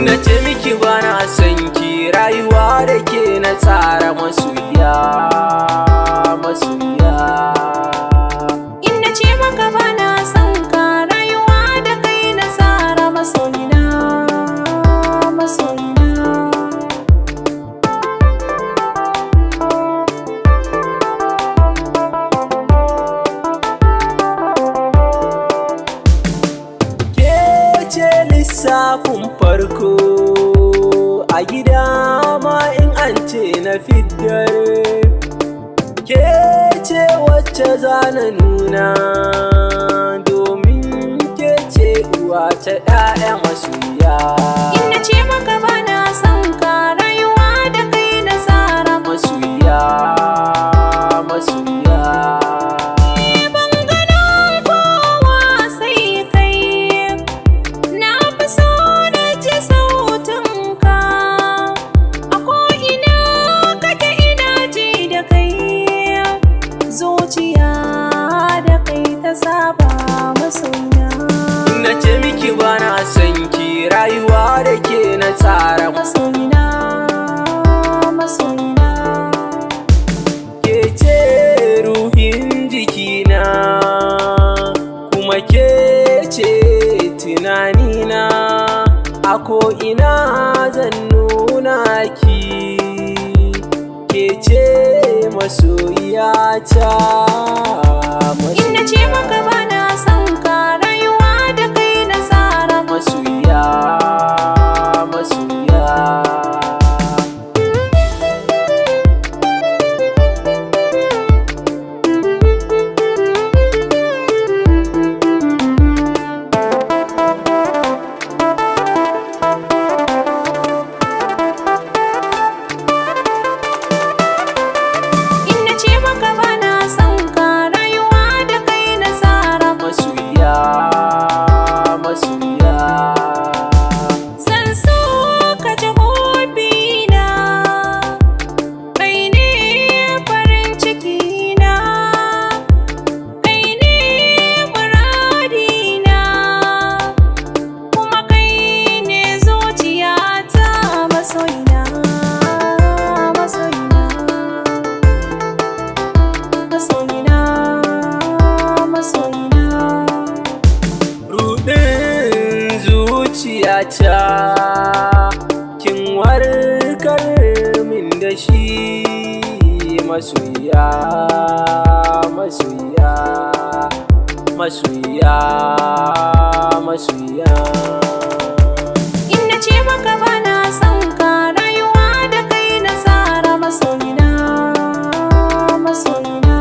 Na ce miki bana son ki, rayuwa da ke na tsara, masoyiya, masoyiya. In na ce maka bana son ka, rayuwa da kai na tsara, masoyina, masoyina. Ke ce lissafin farko a gida ma in an ce na fitar. Ke ce wacce za na nuna, domin ke ce uwa ta 'ya'ya, masoyiya. In na ce maka bana son ka, rayuwa da kai na tsara. Masoyiya, masoyiya. Ban ganin kowa sai kai, na fi so na ji sautinka. A ko'ina kake ina ji da kai, zuciya da kai ta saba, masoyina. Na ce miki bana son ki, rayuwa da ke na tsara. Masoyina, masoyina. Ke ce ruhin jikina, kuma ke ce tunanina. A ko'ina zan nuna ki, ke ce masoyiyata. In na ce maka bana son ka, rayuwa da kai na tsara. Masoyiya, masoyiya. In na ce maka bana son ka, rayuwa da kai na tsara. Masoyiya, masoyiya. Zan so ka ji hobina, kai ne farin cikina, kai ne muradina, kuma kai ne zuciyata, masoyina, masoyina, masoyina, masoyina. Ruɗin zuciyata kin warkar min da shi, masoyiya, masoyiya, masoyiya, masoyiya. In na ce maka bana son ka, rayuwa da kai na tsara, masoyina, masoyina.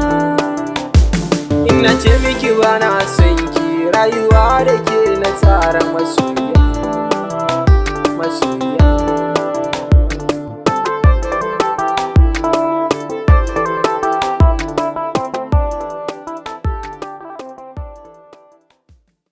In na ce miki bana son ki, rayuwa da ke na tsara, masoyiya, masoyiya.